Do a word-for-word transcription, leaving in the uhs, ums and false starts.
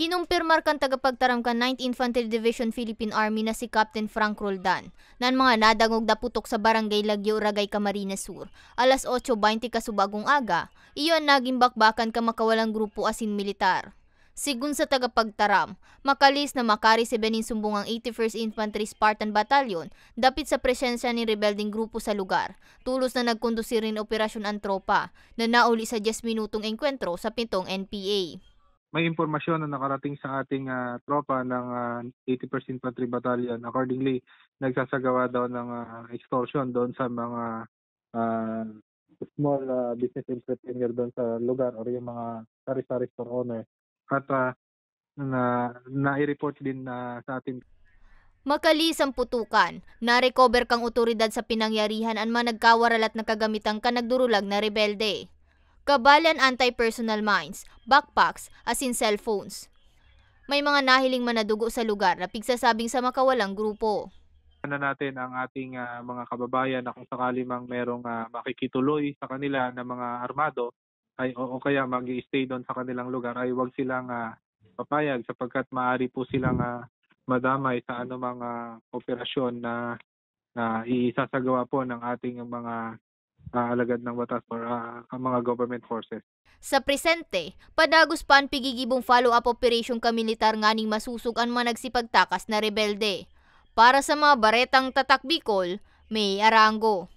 Inumpirmar kan tagapagtaram kan Ninth Infantry Division Philippine Army na si Captain Frank Roldan, na an mga nadangog naputok sa Barangay Lagyo, Ragay, Camarines Sur, alas otso baynte kasubagong aga, iyo an nagin bakbakan kan makawalang grupo asin militar. Sigon sa tagapagtaram, makalihis na makaresibe nin sumbong ang eighty-first Infantry Spartan Battalion dapit sa presensya nin rebeldeng grupo sa lugar. Tolos na nagkondusir nin operasyon an tropa, na nauli sa dyes minutong engkwentro sa pitong N P A. May impormasyon na nakarating sa ating, ah, tropa ng, ah, eighty-first Infantry Battalion. Accordingly, nagsasagawa daw ng, ah, extortion doon sa mga, ah, small, ah, business entrepreneur doon sa lugar or yung mga sari-sari store owner. At, ah, na nai-report din, ah, sa ating Makalihis an putukan, na-recover kan awtoridad sa pinangyarihan an mga nagkawaralat na kagamitan kan nagdurulag na rebelde. Kabali an anti-personnel mines, backpacks, asin cellphones. May mga nahiling man na dugo sa lugar na pigsasabing sa makawalang grupo. Ano natin ang ating, ah, mga kababayan na kung sakali mang merong, ah, makikituloy sa kanila na mga armado ay o, o kaya mag-i-stay doon sa kanilang lugar ay huwag silang, ah, papayag sapagkat maaari po silang, ah, madamay sa anumang, ah, operasyon na, na isasagawa po ng ating mga, ah, alagad ng batas or, ah, ang mga government forces. Sa presente, padagos pa an pigigibong follow-up operation kan militar nganing masosog an mga nagsipagtakas na rebelde. Para sa mga baretang Tatak Bicol, May Arango.